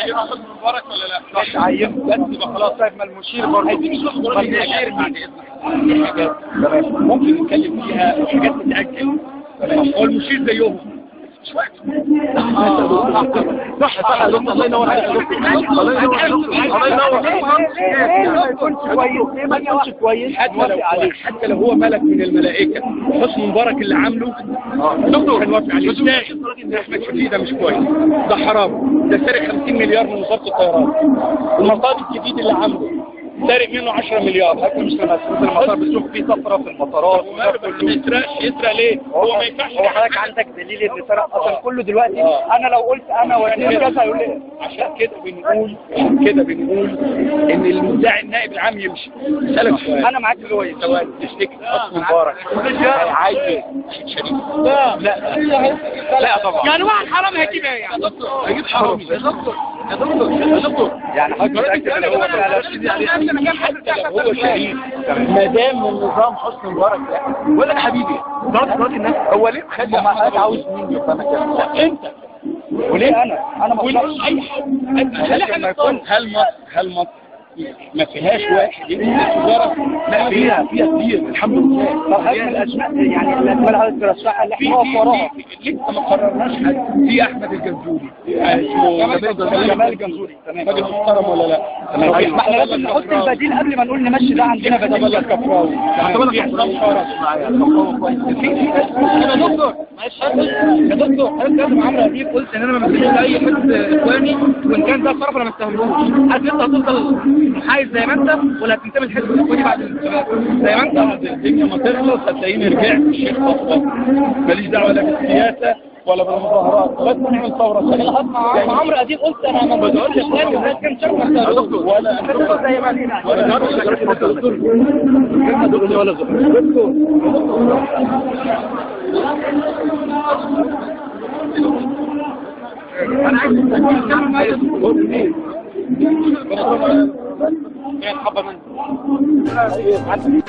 عينوا حسني مبارك ولا لا؟ مش عينه بس يبقى خلاص. طيب ما المشير برضه عايزين نشوف المشير بعد اذنك. في حاجات ممكن نتكلم فيها وحاجات تتأجل. هو المشير زيهم مش وقت. صح صح يا دكتور، الله ينور عليك يا دكتور، الله ينور الله ينور. ليه ما يكونش كويس؟ ليه ما يكونش كويس؟ حتى لو هو ملك من الملائكة، حسني مبارك اللي عامله دكتور هنوافق عليه. ازاي؟ احمد شفيق ده مش كويس، ده حرام، ده سارق 50 مليار من وزارة الطيران. المطار الجديد اللي عامله سارق منه 10 مليار. مش لما المطار بتشوف فيه طفرة في المطارات. ما يسرقش، يسرق ليه؟ هو ما ينفعش. هو حضرتك عندك دليل ان سرق اصلا كله دلوقتي؟ انا لو قلت انا وزير كذا هيقول لي. عشان كده بنقول، عشان كده بنقول ان المدعي النائب العام يمشي. اسالك سؤال، انا معاك اللي هو يمشي. سؤال، تفتكر حسني مبارك عايز شريف؟ لا لا طبعا. يعني واحد حرام هيجيب ايه يعني؟ هيجيب حرامي يا دكتور، يا دكتور، يا دكتور. يعني حضرتك متاكد ان هو فعلا حتى لو هو شريف ما دام من نظام حسني مبارك؟ لا ولا حبيبي ضربت الناس. هو ليه مخلي حضرتك عاوز مين يبقى مكانه؟ انت. وليه انا؟ انا ما اقدرش اي حد. هل مصر، هل مصر ما فيهاش واحد يمسك الوزارة؟ لا فيها، فيها كتير الحمد لله. طب هل الاسماء يعني الاسماء اللي حضرتك ترشحها اللي احنا نقف وراها؟ لسه ما قررناش حد. في احمد الجنزوري، جمال الجنزوري، تمام، راجل محترم ولا لا؟ تمام. ما احنا لازم نحط البديل قبل ما نقول نمشي ده، عندنا بديل. ولا الكفراوي، في حسام شرف معايا. يا دكتور معلش يا دكتور، حضرتك لازم عمرو اديب قلت ان انا ما بمثلش اي حزب اخواني، وان كان ده طرف انا ما استاهلوش. هل انت هتفضل محايد زي ما انت ولا هتنتمي للحزب الاخواني بعد الانتخابات زي ما انت؟ بعد الدنيا ما تخلص هتلاقيني رجعت الشيخ خطوة، ماليش دعوه لا بالسياسة ولا بالمظاهرات، بس نعمل ثورة. مع عمرو اديب قلت انا ما بدورش اخواني ولا كان شرط ولا زي ما انت ولا دكتور. انا عايز اتكلم.